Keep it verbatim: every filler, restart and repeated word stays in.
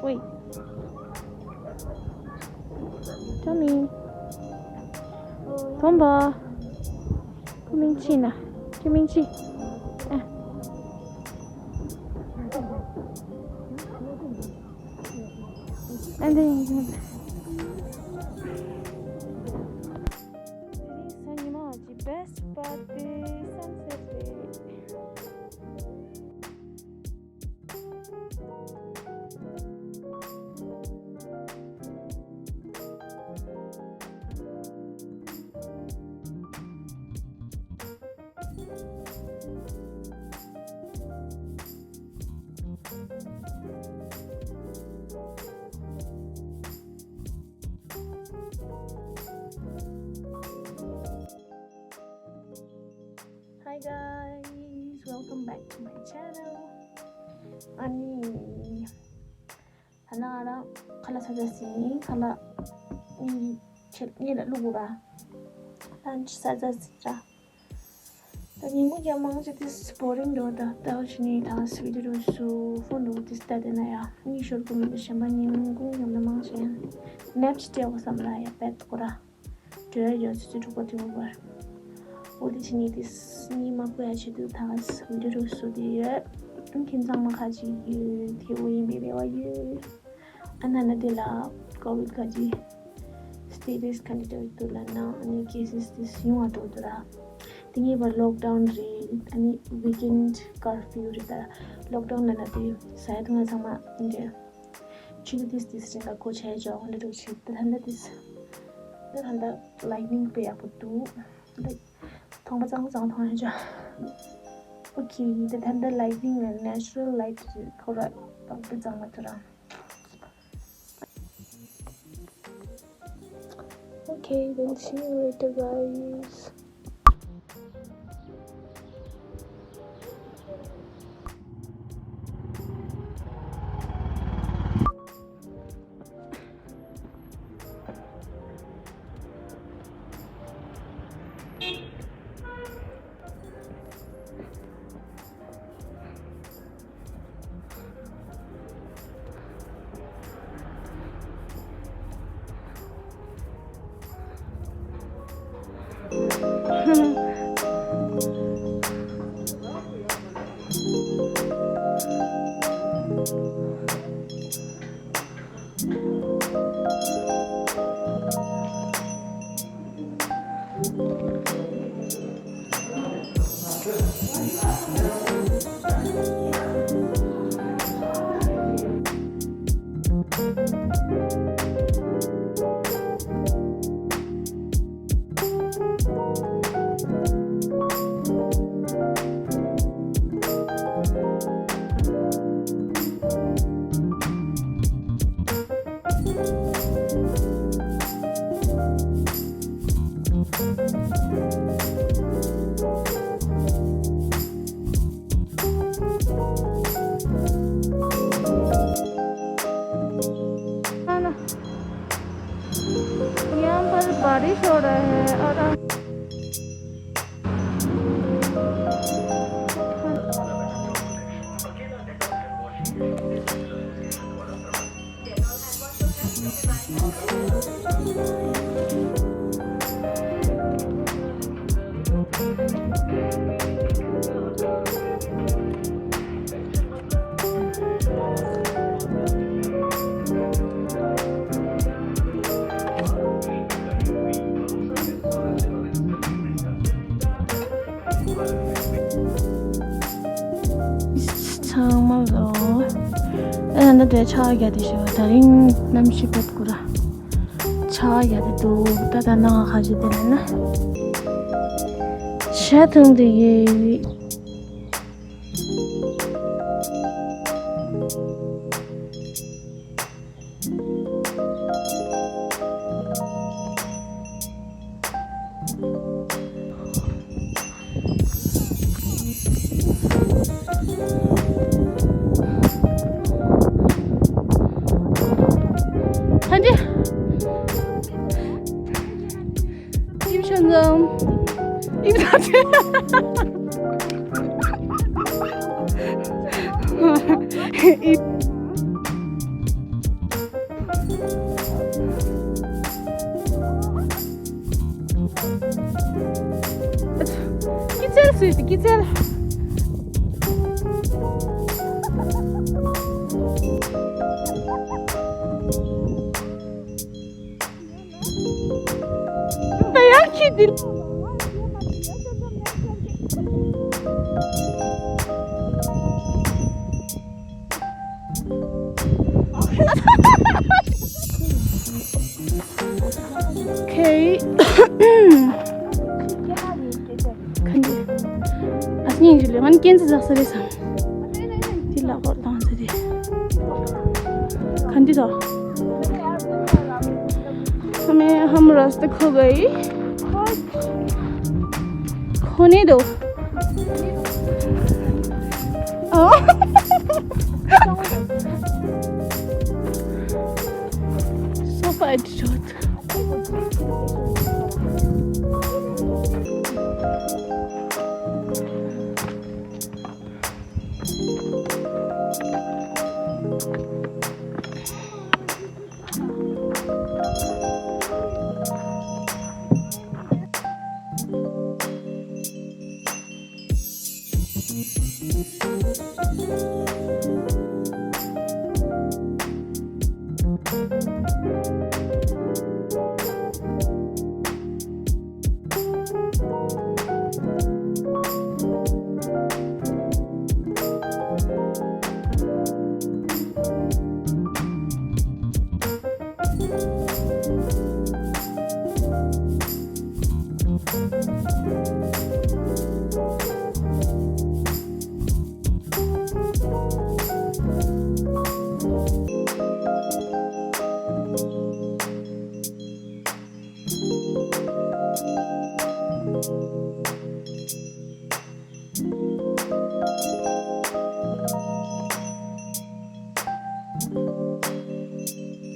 Wait. Tell me. Tomba. Coming China. Coming Chi. Ah. And then དེ་རིང་གཟའ་ཉི་མ་གི་best part དེ་sunset རེད། Hi guys, welcome back to my channel. ཨ་ནི། ད་ནང་ང་རང་ཁ་ལག་ཟ་ཟ་ཟིན། ཁ་ལག་ངའི་ཁྱེད་ངེད་ལ་བླུག་གོ་ར། lunch ཟ་ཟ་ཟིན་ར། ད་ཉིན་གུང་རྒྱབ་མང་ཆེ་དེ་boring འགྲོ། ད་ད་ཕྱི་ནས་ད་video འདུག་སུ་phone འདུག་དེ་ལྟ་དེ་ན་ཡ་གཉིད་ཤོར་གོ་མི་འདུག་གཞན་པ་ཉིན་གུང་རྒྱབ་ན་མང་ཆེ་ཡང་nap ཅིག་སྤྲད་དགོས་བསམ་ལ་ཡ་བད་གོ་ར། གྲོས་ཡོད་ཚོད་ཚོད་འགྲོ་གོ་དེ་འོ་བར། འོ་དེ་ཕྱི་ནས་དེ་གཉིད་མ་ཁུག་ཡ་ཆེད་དུ་ད་video འདུག་སུ་དེ་ཡོད། ཁྱིམ་ཚང་མ་ཁ་ཅིག་ཡོད་དེ་འོ་ཡིན་པའི་རེ་བ་ཡོད། ཨ་ན་ན་དེ་ལ་COVID ཁ་ཅིག་status ཁ་ནས་འགྲོ་འདུག་ལབ་ན་ཨ་ནི་cases དེ་ཡོང་བ་འགྲོ་འདུག་ར། དེ་ངེས་པར་lockdown རེད། ཨ་ནི་weekend curfew རེད། ད་lockdown ལབ་ན་དེ་ས་ཡ་དུ་ང་ཚང་མ་འདྲ་ཆུ་ལི་དེ་དེ་རིང་ལ་གོ་ཆ་ཡ་ཅོག་འདྲ་འགྲོ་ཆེ། ད་ད་ད་དེ་ད་ད་ད་lightning དཔེ་ཡག་པོ་འདུག་ད་མཐོང་པ་ཙང་ཙང་མཐོང་ཡ་ཅོག okay ད་ད་ད་lightning ལ་natural light རེད། ཁོ་ར་དཔེ་ཙང་མ་ཐུ་ར། Okay, then see you later, guys. यहाँ पर बारिश हो रहा है और ན་དེ་ཆ་བ་རྒྱ་དེ་ཤི་བ་ད་རིང་གནམ་གཤིས་བབ་དགོས་ར། ཆ་བ་རྒྱ་དེ་འདུག་ད་ད་ནང་ཁ་ཞིག་དེ་ལ་ན། ཤ་ཐུང་དེ་ཡེ་ཡི། ཨིབ་ཤོན་ཛམ། ཨིབ་ད་ཆེ། ཨིབ། སྐྱིད་ཚལ་སུས་ཏེ་སྐྱིད་ཚལ། ད་ཡང་ཁྱི་འདི། ཁེ། ཁན་ཏི། ཨ་སྙིང་རྗེ་ལེ་ང་ནི་ཀན་ཙི་ཛག་ས་རེད་སམ། དེ་ལ་ཧོར་དང་ཚེ་དེ། ཁན་ཏི་དོ། हमें, हम रास्ता खो गए। खोने दो। Sofa episode.